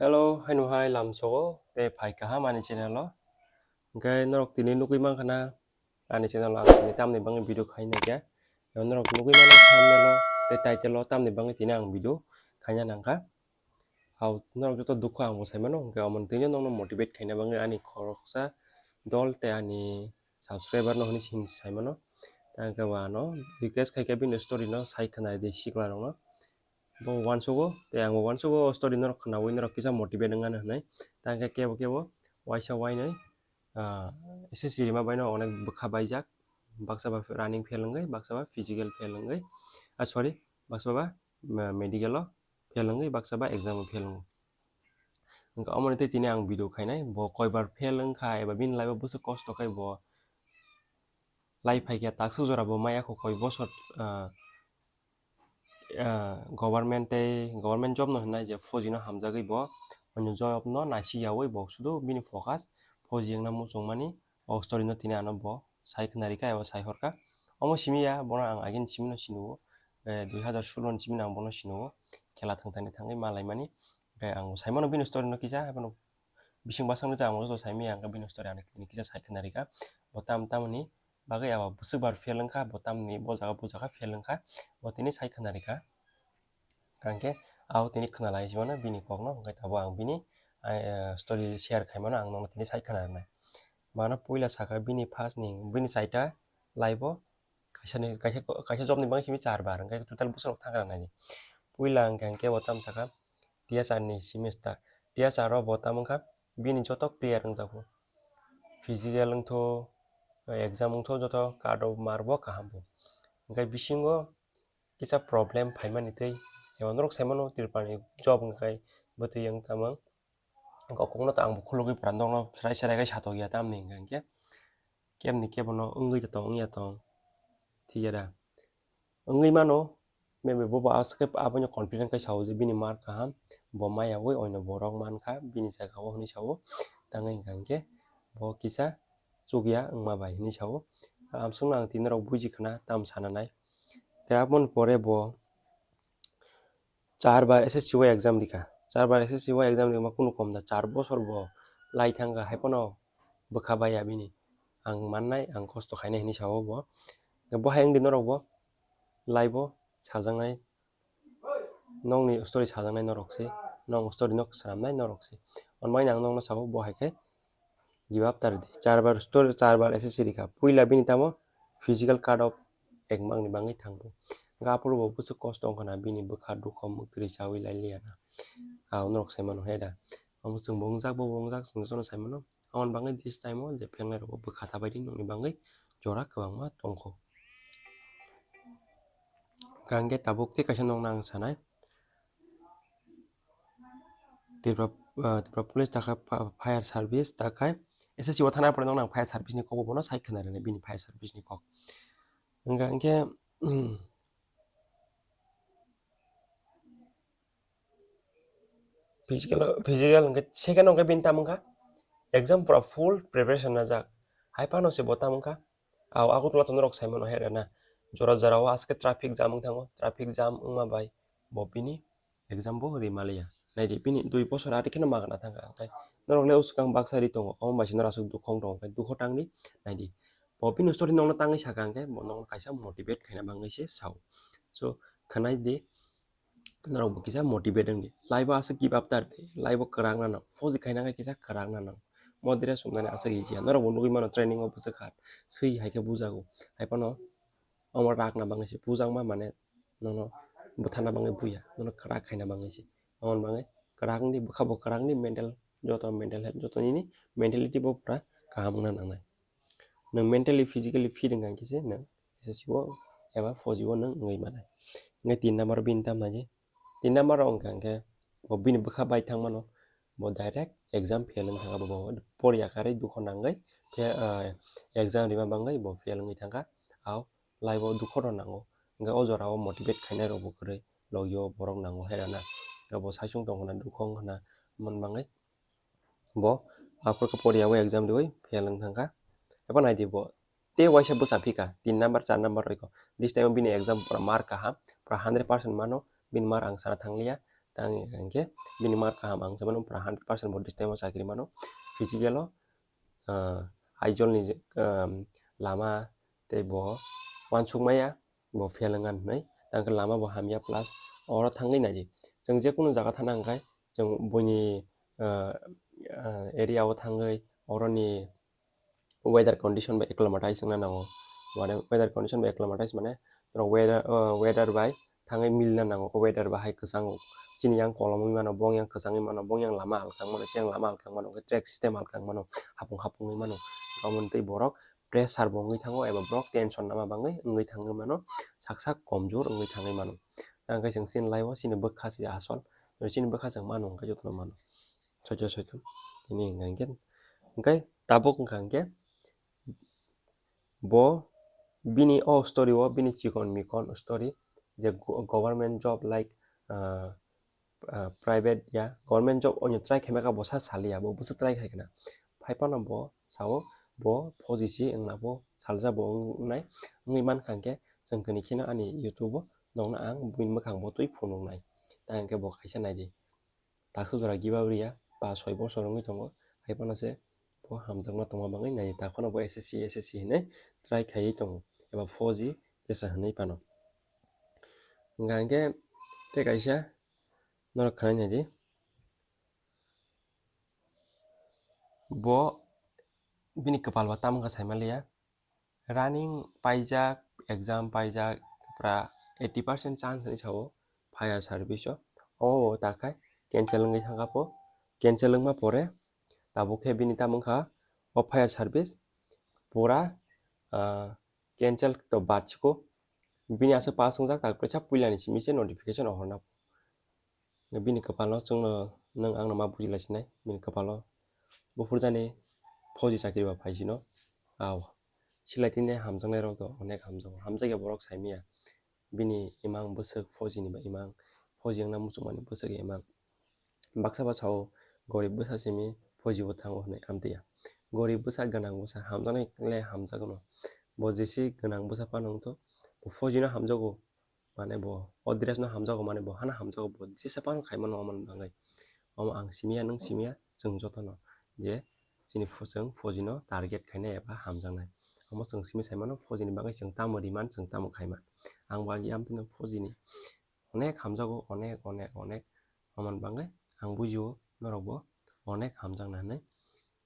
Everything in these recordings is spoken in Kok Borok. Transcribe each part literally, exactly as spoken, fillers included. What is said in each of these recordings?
Hello, haino hai lamsogo tei phai kaham ani channel o. Hwnkhe norok tini nugwi mankha na ani channel o ang tini tamni bagwi video khaina khe. Norok nugwi mano thumbnail o tei title o tamni bagwi tini ang video khaina nangkha. Au norok joto dukho ang bo sai mano, hwnkhe omo tini nokno motivate khaina bagwi ani khoroksa dol tei ani subscriber no hwnwi sin sai mano. Tei hwnkhe bo ano request khai khe bini story no sai khwnai di sikla rokno. Bo uansugo tei ang bo uansugo o story norok khwnaui norok kisa motivate wngmano hwnwi. Tei hwnkhe kebo kebo waisa wainwi, ah, S S C rima baino onek bwkha baijak, baksa ba running fail wngwi, baksa ba physical fail wngwi, ah, sorry, baksa ba, ah, medical o fail wngwi, baksa ba exam o fail wngo. Hwnkhe omoni tei tini ang video khainai, bo koibar fail wngkha eba bini life o bwswk kosto khai bo lai phaikha, takswk jora bo maya kho koi bosor, ah, ah, government tei government job no hwnwi je fauji no hamjagwi bo, onyo job no naisi yaui bo sudu bini focus fauji wngna muchungmani. O story no tini ano bo sai khwnarikha eba sai horkha. Omo simi ya, bono ang agini simi no sinugo, eh, dui hazar solo ni simi no ang bono sinugo, khela thwngthani thangwi malaimani. Hwnkhe ang saimano bini story no kisa, haphano bising bwskango tei ang joto saimaya, hwnkhe bini story ano tini kisa sai khwnarikha. Bo tam tamoni bagwi abo bwswk bar fail wngkha, bo tamni bo jaga bo jaga fail wngkha, bo tini sai khwnarikha. Hwnkhe abo tini khwnalai simano bini kokno, hwnkhe tabuk ang bini, ah, story share khaimano ang nono tini sai khwnariknai. Mano puila sakha bini first ni, bini saita life o kaisa ni, kaisa, kaisa job ni bagwi simi char bar, hwnkhe total bwswk rok thangkha nai di. Puila hwnkhe, hwnkhe bo tam sakha T S R ni semester, T S R o bo tam wngkha bini joto clear wngjago, physical wngtho, exam wngtho, joto cut off mark bo kaham bo. Hwnkhe bisingo kisa problem phaimani tei eba norok saimano Tripura ni job hwnkhe bwtwi wng tamang. Hwnkhe o kokno to ang bo khulugwi pura norokno serai serai khe satok ya tamni hwnkhe, hwnkhe kebni kebono wngwi tong wngya tong thikya da wngwi mano. Maybe bo bo aswk khe abono confident khe sao je bini mark kaham, bo maya ui oino borok mankha bini jaga o hwnwi sao. Tangwi hwnkha hwnkhe bo kisa chukya wngma bai hwnwi sao. Amsukno ang tini norok buji khna tam sana nai. Tei aboni pore bo char bar S S C o exam rikha. Char bar S S C o exam rima kunu kom da, char bosor bo lai thangkha, hai phano bwkha baiya bini. Ang mannai, ang kosto khainai hinwi sao bo. Bo hai wngdi norok bo, live o sajaknai, nokni story sajaknai norok se, nok story no swnamnai norok se. Hwnbai ang nokno sao bo hai khe give up ta rwdi. Char bar story, char bar S S C rikha. Puila bini tamo physical cut off ekmangni bagwi thangbo. Hwnkhe aphuru bo bwswk kosto wngkha na, bini bwkha dukho mwktwi chaui lai liya na. Ah, norok sai mano he da. Omo chwng bo wngjak, bo bo wngjak, chwng jotono sai mano. Aboni bagwi this time o je phengnai rok bo bwkha ta bai di, nokni bagwi jora kwbangma tongkho. Hwnkhe tabuk tei kaisa nokno ang sanai. Tripura, ah, Tripura Police takha pa-, fire service takha S S C o thana pore nokno ang fire service ni kok bono sai khna rwnai bini fire service ni kok. Hwnkha hwnkhe, physical, physical hwnkhe second hwnkhe bini tamo wngkha exam pura full preparation najak. Hai phano se bo tamo wngkha. Au Agartala to norok sai mano hai rwna. Jora jora o aswk traffic jam wng thango. Traffic jam wngma bai bo bini exam bo ri maliya. Naidi bini dui bosor ari kheno magna thangkha. Hwnkhe norok le o swkang baksa ri tongo. Omo bai se norok aswk dukho wng tongo. Hwnkhe dukho tangdi naidi. Bo bini story nokno tangwi sakha hwnkhe bo nokno kaisa motivate khaina bagwi se sao. So khwnai di. Norok bo kisa motivate wngdi. Life o aswk give up ta rwdi. Life o kwrak na nang. Fauji khaina khe kisa kwrak na nang. Modire sumnani aswk easy ya. Norok bo nugwi mano training o bwswk kha. Swi hai khe bujago. Hai phano omo rak na bagwi se bujakma mane nono bwtharna bagwi buya. Nono kwrak khaina bagwi se. Aboni bagwi kwrak wngdi, bwkha bo kwrak wngdi, mental, joto mental health, joto nini mentality bo pura kaham wngna nangnai. Nwng mentally, physically fit wngkha khe se nwng S S C o eba fauji o nwng wngwi manai. Hwnkhe tin number o bini tamo nai di. Tin number o wngkha hwnkhe bo bini bwkha bai thangmano, bo direct exam fail wng thangkha, bo, bo poriya karwi dukho nangwi fe-, ah, exam rima bagwi bo fail wngwi thangkha. Au life o dukho rw nango. Hwnkhe o jora o motivate khainai rok bo kwrwi, logi o borok nango hai rwna. Hwnkhe bo saichung tong khna, dukho wng khna, mon bagwi bo aphuru khe poriya o exam riui fail wng thangkha. Ebo nai di bo tei waisa bwsa phika tin number, char number roiko. This time o bini exam pura mark kaham, pura hundred percent mano, bini mark ang sana thangliya. Tang hingke bini mark kaham ang samano pura hundred percent bo this time o chakri mano. Physical o, ah, Aizawl ni je, um, lama tei bo uansukmaya, bo fail wngya hinwi. Tang khe lama bo hamya plus oro thangwi naidi. Chwng je kunu jaga thana hwnkhe chwng buini, ah, ah, area o thangwi oroni weather condition bai acclimatise wngna nango. Mane weather condition bai acclimatise mane norok weather, ah, weather bai thangwi milna nango. Weather bahai kwchango, chini yang kolom wngwi mano, bong yang kwchangwi mano, bong yang lama alkang mano, chini yang lama alkang mano, track system alkang mano, hapung hapung wngwi mano. Omo tei borok pressure bo wngwi thango eba borok tension nama bangwi wngwi thangwi mano, sak sak komjor wngwi thangwi mano. Tang khe chwng chini life o chini bwkha se asol, chini bwkha chwng mano hwnkhe jotono mano. Soito soito tini hwnkhe hwnkhe tabuk wngkha hwnkhe bo bini o story o bini chikon mikon story je go-, government job like, ah, ah, private ya, government job onyo try khaima kha bo sa saliya, bo bwswk try khai khna. Phai phano bo sao, bo fauji se wngna bo salsa bo wngnai, wngwi mankha hwnkhe chwng kini kheno ani YouTube o nokno ang buini mwkhang bo twi phunuknai. Ta hwnkhe bo kaisa naidi. Taksa jora give up riya, pa soi bosor wngwi tongo, hai phano se bo hamjakma tongma bagwi naidi. Ta phano bo S S C, S S C hinwi try khaiwi tongo, eba fauji jesa hinwi phano. Hwnkha hwnkhe tei kaisa norok khwnai naidi. Bo bini kwpal bo tamo wngkha saimaliya. Running paijak, exam paijak, pura eighty percent chance hinwi sao fire service o. Omo bo ta khai cancel wngwi thangkha po. Cancel wngma pore tabuk khe bini tamo wngkha o fire service pura, ah, cancel to bachiko. Bini aswk pass wngjak, tak kaisa puilani simi se notification rohorna. Bini kwpalo chwngno nwng angno ma bujilaisinai, bini kwpalo buphurjani fauji chakri ba phaisino. Aw, silai tini hamjaknairok to onek hamjago, hamjakya borok saimanya. Bini imang bwswk faujini ba imang, fauji wngna muchungmani bwswk imang. Baksa ba sao gorib bwsa simi fauji bo thango hwnwi amtwiya. Gorib bwsa gwnang bwsa hamjaknai le hamjakno. Bo jesi gwnang bwsa phano wngtho, bo faujino hamjago. Mane bo o dress no hamjago, mane bo hana hamjago, bo jesa phano khaimano omo ni bagwi. Omo ang simiya, nwng simiya, chwng jotono je chini phu-, chwng fauji no target khainai eba hamjaknai. Omo chwng simi saimano fauji ni bagwi chwng tamo riman, chwng tamo khaiman. Ang bo agi amtwino fauji ni onek hamjago, onek, onek, onek. Omo ni bagwi ang bujio norok bo onek hamjakna hinwi.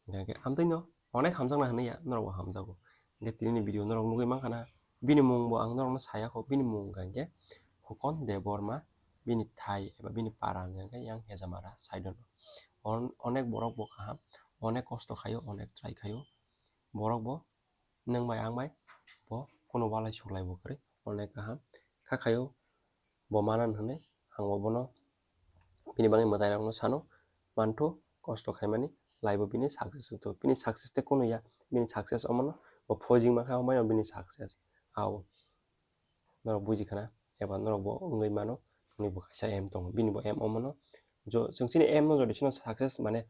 Hingke amtwino onek hamjakna hinwi ya, norok bo hamjago. Hingke tini ni video norok nugwi mankha na, bini mung bo ang norok no saya kho, bini mung hingka hingke Khokon Debbarma, bini thai eba bini para hingka hingke yang Hejamara side o. On-, onek borok bo kaham, onek kosto khaio, onek try khaio. Borok bo nwng bai ang bai bo kunu walai suklai bo kwrwi, onek kaham kha khaio. Bo manan hwnwi ang bo bono bini bagwi mwtairokno sano, manthu kosto khaimani, laibo bini success wngtho. Bini success tei kunu ya, bini success omono bo fauji mankha, omono bini success. Ao norok buji khana, eba norok bo wngwi mano, ani bo kaisa aim tongo, bini bo aim omono. Jo, chwng chini aim no jodi chwngno success mane,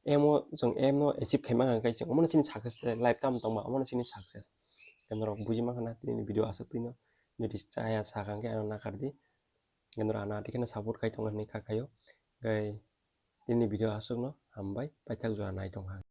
aim o chwng aim no achieve khaima hwnka khe chwng omono chini success, life tamo tongma omono chini success. Norok buji mankha na, tini video aswk twino, jodi chaya sakha hwnkhe ano nakardi. Norok ano atwi kheno support khai tongo hinwi kha khaio. Hwnkhe tini video aswkno, hambai, paithak jora nai tongkha.